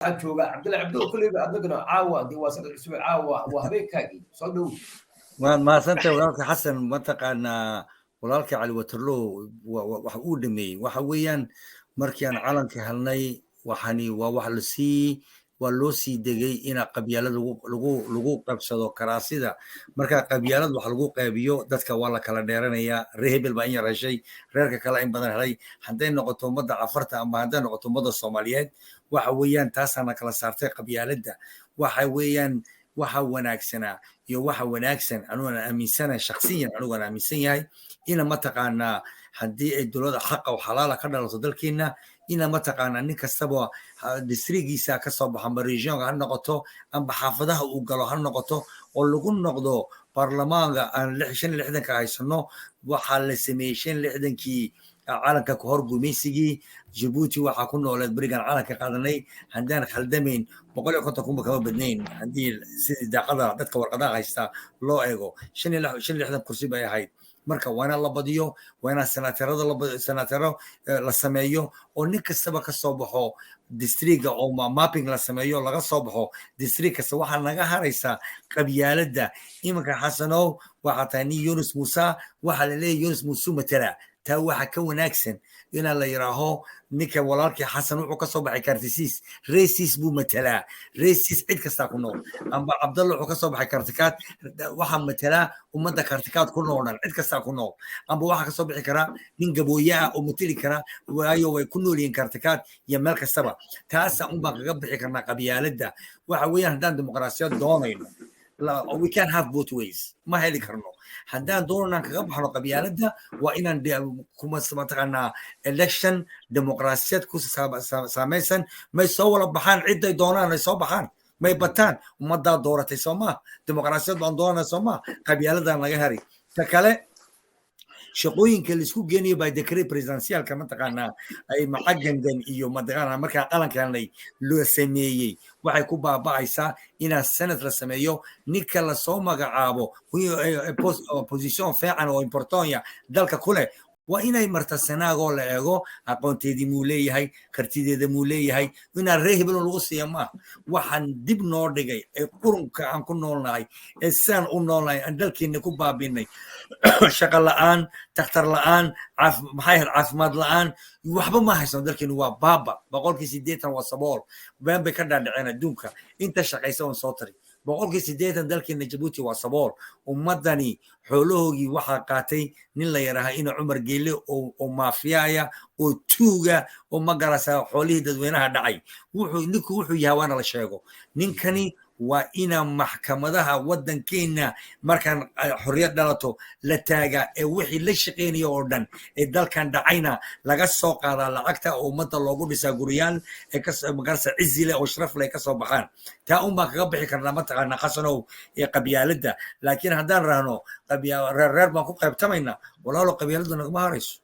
Waxaa jooga Cabdulla Cabdo. Kolleyba adnaguna caawa dee waa sanad cusub, caawa waa habeenkaagii, soo dhow. Waad mahadsantahay, walaalka Xasan. Mataqaanaa, walaalka Cali Waterloo wax uu dhameeyey. Waxa weeyaan, markii aan calanka helnay, waxani waa wax lasii waa loo sii degay ina qabyaalad lagu qabsado karaasida. Marka qabyaalad wax lagu qaybiyo, dadka waa la kala dheeranayaa. Reer hebel baa in yar heshay, reerka kale in badan helay. Hadday noqoto ummadda Cafarta ama hadday noqoto ummadda Soomaaliyeed, waxa weeyaan taasaana kala saartay qabyaaladda. Waxa weeyaan, waxa wanaagsanaa iyo waxa wanaagsan, anugana aaminsanahay shaksiyan, anugana aaminsan yahay ina, mataqaanaa, haddii ay dowladda xaqa oo xalaala ka dhalato dalkeena, ina, mataqaanaa, nin kastaba distrigiisa ka soo baxo, amba regionka ha noqoto amba xaafadaha uu galo ha noqoto, oo lagu noqdo baarlamaanka aan 65-ka haysano. Waxaa la sameeyey 65-kii calanka ka hor gumaysigii. Jabuuti waxaa ku nooleed berigan calanka qaadanay, haddaan khaldamayn, 150,000 ba kama badnayn. Haddii sidii daaqada dadka warqadaha haysta loo eego, 65 kursi bay ahayd. Marka waa inaa la badiyo, waa inaa senaatarada senaataro la sameeyo, oo nin kastaba ka soo baxo districtga, oo mapping la sameeyo, laga soo baxo district kasta. Waxaa naga haraysaa qabyaaladda. Iminka, Xasanow, waxaa tahay nin Yunus Musa. Waxaa la leeyahy Yunus Muuse matala. Taa waxaa ka wanaagsan inaa la yidhaaho ninka walaalkii Xasan wuxuu ka soo baxay quartier six, reer six buu matalaa, reer six cid kastaa ku nool. Amba Cabdalla wuxuu ka soo baxay quartier quatre, waxaa matalaa ummadda quartier quatre ku nool dhan, cid kastaa ku nool. Amba waxaa kasoo bixi karaa nin Gabooye ah oo mateli kara, waayo way ku nool yihiin quartier quatre iyo meel kastaba. Taasa un baan kaga bixi karnaa qabyaaladda. Waxa weeyaan, haddaan dimuqraasiyad doonayno, we can have both ways, ma heli karno. Haddaan doonanaan kaga baxno qabyaaladda, waa inaan kuma, mataqaanaa, election dimuqraasiyad ku saamaysan. May soo wala baxaan ciday doonaan, ay soo baxaan, may bataan. Ummaddaa dooratay, soo maa? Dimuqraasiyad baan doonana, soo maa? Qabyaaladan laga heri. Ta kale, shaqooyinka laisku geenayo by décret présidentialka, mataqaanaa, ay macagangan iyo, mataqaanaa, markaa qalankanay loo sameeyey, waxay ku baaba'aysaa inaa senate la sameeyo. Ninka lasoo magacaabo position fiican oo important dalka ku leh, waa inay marta senaagoo la eego aqoonteedii muu leeyahay, kartideeda muu leeyahay. Inaa reer hebel lagu siiya maaha. Waxaan dib noo dhigay ee qurunka aan ku noolnahay ee sidaan u noolnahay aan dalkeena ku baabinay, shaqo la'aan, takhtar la'aan, maxay ahayd, caafimaad la'aan, waxba ma haysano. Dalkeenu waa baaba, 80% waa sabool. Been bay ka dhaadhaceen adduunka. Inta shaqaysa oon soo tari, 80% dalkeena Jabuuti waa sabool. Ummaddani xoolahoogii waxaa qaatay nin la yidhaaha ina Cumar Geele oo maafiyaaya oo tuuga oo magarasa xoolihii dadweynaha dhacay. Wuxuu ninku wuxuu yahay waana la sheego. Ninkani waa ina maxkamadaha waddankeena markaan xorriyad dhalato la taagaa, ee wixii la shaqeynaya oo dhan ee dalkan dhacayna laga soo qaadaa lacagta, oo ummadda loogu dhisaa guryaal ee magarasa cizi leh oo sharaf leh kasoo baxaan. Taa un baan kaga bixi karnaa, mataqaanaa, Xasanow, ee qabyaaladda. Laakiin haddaan rahno reer reer baan ku qaybtamaynaa, walaalo, qabyaaladda nagama harayso.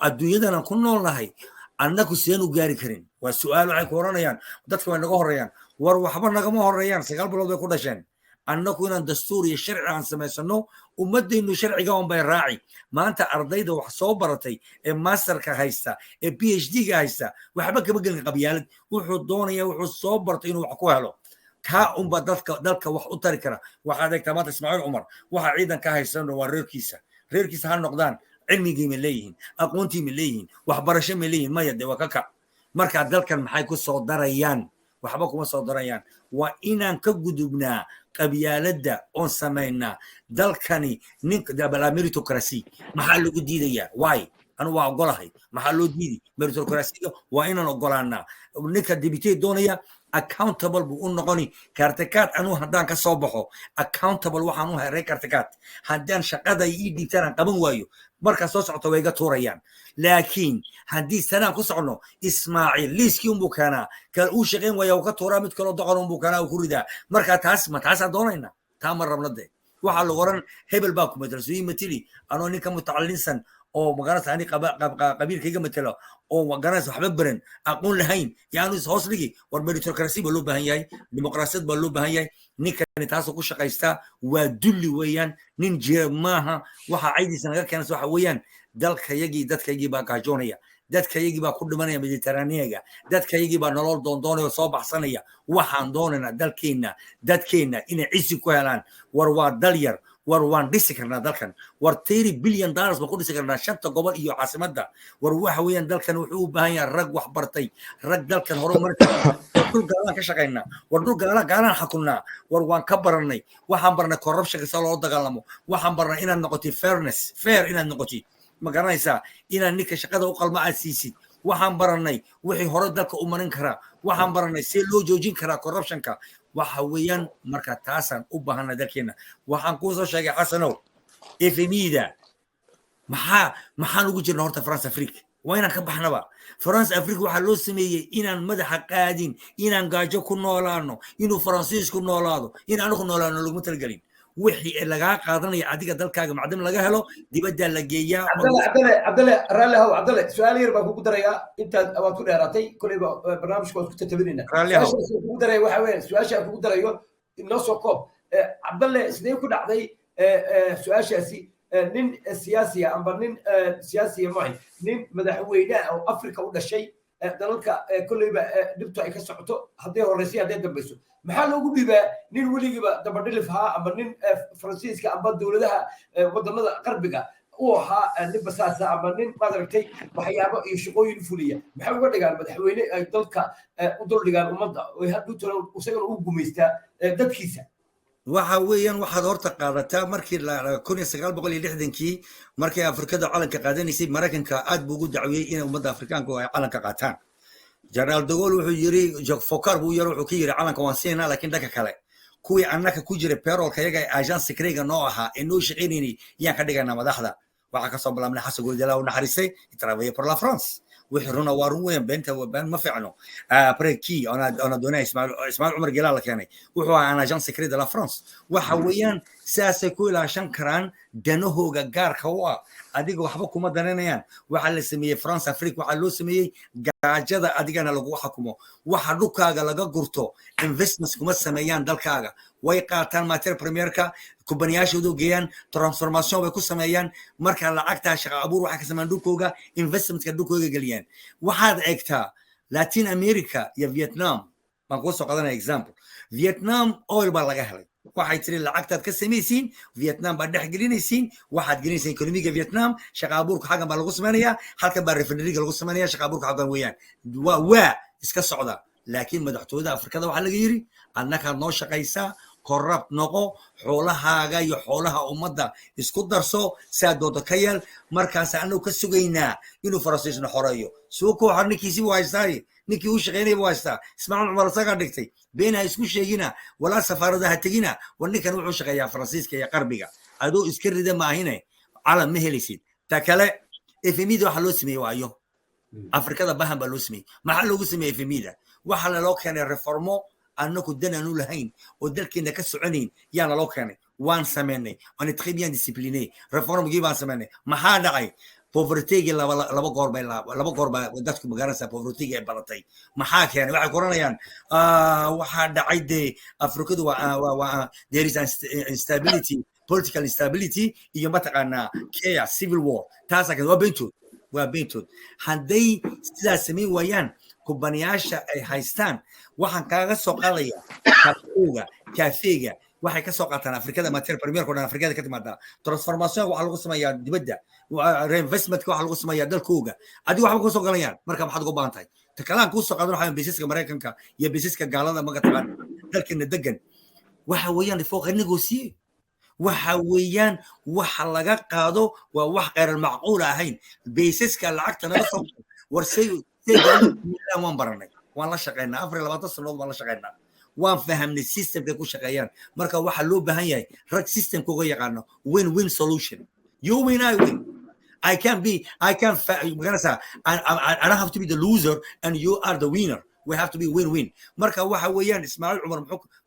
Adduunyadan aan ku noolnahay annaku seen u gaari karin waa su'aal. Waxay ku oranayaan dadka way naga horeeyaan. War, waxba nagama horeeyaan, 9 bilood bay ku dhasheen. Annaku inaan dastuur iyo sharci aan samaysano, ummadaynu sharciga un bay raaci. Maanta ardayda wax soo baratay ee masterka haysta ee PhD-ga haysta waxba kama gelin qabyaalad. Wuxuu doonaya wuxuu soo bartay inuu wax ku helo. Kaa unba dadka dalka wax u tari kara. Waxaad eegtaa maanta Ismaaciil Cumar waxa ciidan ka haysan waa reerkiisa. Reerkiisa ha noqdaan, cilmigii ma leeyihiin? Aqoontii ma leeyihiin? Waxbarasho ma leeyihiin? Maya. Dee waa ka kac. Marka dalkan maxay ku soo darayaan? Waxba kuma soo darayaan. Waa inaan ka gudubnaa qabyaaladda oon samaynaa dalkani ninka meritocracy. Maxaa lagu diidayaa? Why? Anu waa ogolahay. Maxaa loo diidi meritocracyga? Waa inaan ogolaanaa. Ninka député doonaya accountable buu u noqoni. Quartier quatre anuu haddaan ka soo baxo, accountable waxaan u heray quartier quatre. Haddaan shaqada ii dhiibtaan aan qaban waayo, markaa soo socota way iga tuurayaan. Laakiin haddii sanaan ku socno, Ismaaciil liiskii unbuu keenaa, kal uu shaqayn waaya uu ka tuuraa, mid kaloo doqon unbuu keenaa, uu ku ridaa. Marka taas ma taasaan doonayna? Taa ma rabno. De waxaa lagu oran hebel baa ku matela, soo ii mateli anoo ninka mutacallinsan oo magaranaysa ani qabiilkayga matelo oo magaranaysa waxba baran, aqoon lahayn, yaanu is hoos dhigi. War, meritocracy baa loo baahan yahay, dimuqraasiyad baa loo baahan yahay. Ninkani taasoo ku shaqaystaa waa dulli weeyaan, nin jira maaha. Waxa caydiisa naga keenaysa waxa weeyaan, dalkayagii dadkaygii baa gaajoonaya. Dadkayagii baa ku dhimanaya Mediterraneaga, dadkayagii baa nolol doondoonaya oo soo baxsanaya. Waxaan doonaynaa dalkeenna, dadkeenna inay cisi ku helaan. War waa dal yar, war waan dhisi karnaa dalkan. War $30 billion baan ku dhisi karnaa shanta gobol iyo caasimadda. War waxa weeyaan, dalkan wuxuu u baahan yahay rag wax bartay, rag dalkan horumar kara. War dhul gaalaan ka shaqaynaa, war dhul gaalaan gaalaan xakunnaa. War waan ka baranay, waxaan barnay corruptionka sida loo dagaalamo. Waxaan barnay inaad noqotid fairness, fair inaad noqotid, ma garanaysaa, inaad ninka shaqada u qalma aad siisid. Waxaan baranay wixii hore dalka u marin karaa. Waxaan baranay see loo joojin karaa corruptionka. Waxa weeyaan, marka taasaan u baahanay dalkeena. Waxaan kuu soo sheegay, Xasanow, FMI-da maxaan ugu jirna horta? France Afrique waa inaan ka baxnaba. France Afrique waxaa loo sameeyey inaan madaxa qaadin, inaan gaajo ku noolaano, inuu Faransiisku noolaado, in anagu noolaano laguma talagelin. Wixii lagaa qaadanaya adiga dalkaaga macdam laga helo, dibaddaa la geeyaa. Cabdalle, Cabdalle, Cabdalle, raalli ahow. Cabdalle, su-aal yar baan kugu darayaa. Intaad waad ku dheeraatay koleyba, barnaamijka waad ku tatabinayna. Raalli ahow. Su-aashaas aan kugu daraya waxa weeye, su-aasha aan kugu darayo inoo soo koob. Cabdalle, sidee ku dhacday su-aashaasi, nin siyaasiya amba nin siyaasiya maahay, nin madaxweyne ah oo Afrika u dhashay, dalalka kolleyba dhibtu ay ka socoto, hadday horreysay, hadday dambayso, maxaa loogu dhiibaa nin weligiiba dabadhilif ahaa amba nin Faransiiska amba dowladaha wadamada qarbiga u ahaa, nin basaasa amba nin maaragtay waxyaabo iyo shaqooyin fuliya? Maxay uga dhigaan madaxweyne ay dalka u duldhigaan ummadda oy hadduu talo isagana u gumaystaa dadkiisa? Waxa weeyaan, waxaad horta qaadataa markii 1960-kii, markay Afrikada calanka qaadanaysay, Maraykanka aad buu ugu dacwiyey inay ummadda Afrikaanku ay calanka qaataan. Generaal de Gaulle wuxuu yiri, Jacques Foccart buu yiri, wuxuu ka yiri: "Calanka waan siinaa, laakiin dhanka kale kuwii annaka ku jiray payrollka yaga ee agent secretga noo ahaa ee noo shaqaynaynay yaan ka dhigaynaa madaxda." Waxaa kasoo bilaabnay Xasan Goodala u naxariistay, travaillé pour la France. Wixii runa waa run weyn, beenta been ma fiicno. Après qui on a donné Ismail Cumar Geela la keenay, wuxuu ahaa un agent secret de la France. Waxa weeyaan, sidaasay ku ilaashan karaan danahooga gaarka u ah. Adiga waxba kuma dananayaan. Waxaa la sameeyey France Afrique, waxaa loo sameeyey gaajada adigana lagu xakumo, waxa dhulkaaga laga gurto. Investments kuma sameeyaan dalkaaga. Way qaataan matière premièreka, kumbaniyaashoodu geeyaan, transformation bay ku sameeyaan. Marka lacagtaa shaqa abuur waxay ka sameeyaan dhulkooga, investmentka dhulkooga geliyaan. Waxaad eegtaa Latin America iyo Vietnam baan kuu soo qadanaya example. Vietnam oil baa laga helay. Waxay tiri: "Lacagtaad ka samaysiin Vietnam baad dhex gelinaysiin, waxaad gelinaysiin economiga Vietnam. Shaqa abuurka xaggan baa lagu samaynayaa, halkan baa refineryga lagu samaynaya, shaqa abuurka xaggan weeyaan." Waa iska socda, laakiin madaxtooyada Afrikada waxaa laga yiri: "Annakaad noo shaqaysaa, corrupt noqo, xoolahaaga iyo xoolaha ummadda isku darso, saa doonto ka yeel." Markaas anagu ka sugaynaa inuu Faransiisna xoreeyo. Suuko waxa ninkiisi buu haystaaye, ninkii uu shaqaynaya buu haystaa. Ismaaciil Cumar isagaa dhigtay. Been ha isku sheegina, walaa safaarada ha tegina. War ninkan wuxuu shaqeeyaa Faransiiska iyo qarbiga. Adoo iska rida maahine, calam ma helaysid. Ta kale, FMI-da waxaa loo sameeyey waayo Afrikada bahan baa loo sameeyey. Maxaa loogu sameeyey FMI-da? Waxaa laloo keenay réforme annaku dan aanu lahayn oo dalkeena ka soconayn yaa naloo keenay. Waan sameynay, waan très bien discipliné, réformegii baan sameynay. Maxaa dhacay? Pauvretygii laba goor bay, laba goor baa dadku, magaranaysaa, povertygii ay badatay. Maxaa keenay? Waxay koranayaan waxaa dhacay dee Afrikadu waa there is instability, political instability iyo mataqaanaa chaos, civil war. Taasaa keen. Waa beentood, waa beentood. Hadday sidaas samayn waayaan, kumbaniyaasha ay haystaan, waxaan kaaga soo qaadaya kafeega. Kafeega waxay ka soo qaataan Afrikada. Matière première o dhan Afrikada ka timaadaa. Transformation waxaa lagu sameeyaa dibadda, reinvestmentka waxaa lagu sameeyaa dalkooga. Adiga waxba kusoo galayaan. Marka maxaad uga baahan tahay? Ta kalaan kuu soo qaadan waxaa besiska Maraykanka iyo besiska gaalada maga taqaan dalkeena degan. Waxa weeyaan, faut renégocier. Waxa weeyaan, waxa laga qaado waa wax kheyral macquul ahayn. Besiska lacagta naga soo war say say waan baranay, waan la shaqeynaa, 24 sanadood baan la shaqeynaa, waan fahamnay systemkay ku shaqeeyaan. Marka waxaa loo baahan yahay rag systemka uga yaqaano. Win win solution, you win, I win. I can be I can maganaysaa, I don't have to be the loser and you are the winner. We have to be win win. Marka waxa weeyaan, Ismaaciil Cumar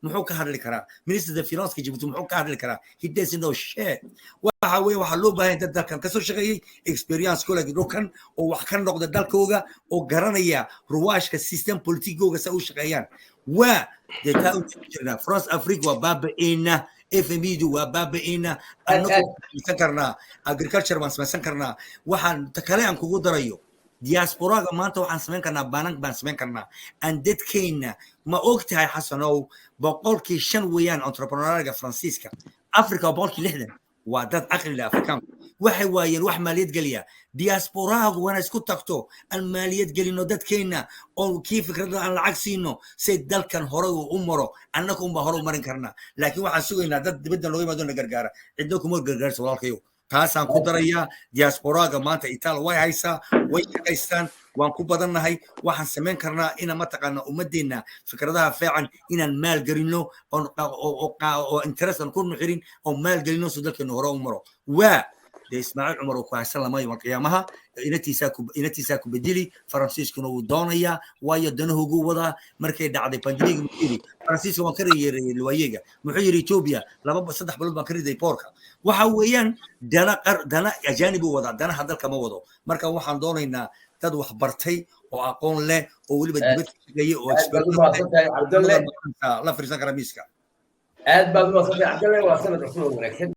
muxuu ka hadli karaa? Minister de finance Djibouti muxuu ka hadli karaa? He doesn't know shit. Waxa weeye, waxaa loo baahan dad dalkan kasoo shaqeeyey, experience ku leh dhulkan, oo wax ka noqda dalkooga, oo garanaya ruwaashka system politigooga sa u shaqeeyaan. Waa dee taa u jirnaa. France Afrique waa baaba'eena, FMI-du waa baaba'eena. Annagu samaysan karnaa agriculture, baan samaysan karnaa. Waxaan ta kale aan kugu darayo Diasporaga maanta waxaan samayn karnaa, bank baan samayn karnaa aan dadkeenna. Ma og tahay, Xasanow, 5% weeyaan entrepreneurga Faransiiska? Africa waa 60%. Waa dad caqli leh Afrikaanku. Waxay waayeen wax maaliyad geliya. Diasporaagu waana isku tagto, aan maaliyad gelino dadkeenna, oo kii fikradda aan lacag siino, say dalkan hore uu u maro. Annaga unbaa hore u marin karnaa, laakiin waxaan sugaynaa dad dibadda looga yimaado na gargaara. Cidna kuma gargaarsa, walaalkayo. Taasaan ku darayaa. Diasporaaga maanta Itaal way haysaa, way shaqaystaan, waan ku badannahay. Waxaan samayn karnaa inaan mataqaana ummadeenna fikradaha fiican inaan maal gelino, oo interest aan ku nuxirin, oo maal gelino si dalkeenu hore u maro. Waa dee Ismaaciil Cumar oo ku haysan lama yawmal qiyaamaha. Inatiisaa ku bedeli. Faransiiskuna wuu doonayaa, waayo danahugu wadaa. Markay dhacday pandemiga, muxuu yidhi? Faransiiska waan ka reyeeray luwayeega. Muxuu yidhi? Ethiopia 2-3 bilood baan ka riday boorka. Waxa weeyaan dana dana ajaanib uu wadaa, danaha dalka ma wado. Marka waxaan doonaynaa dad wax bartay oo aqoon leh, oo weliba dibad ka shaqeeyay, oo Aad baad u mahadsantahay, Cabdalle. la firiisan kara miiska. Aad baad u mahadsantahay, Cabdalle. Waa sanad cusub oo wanaagsan.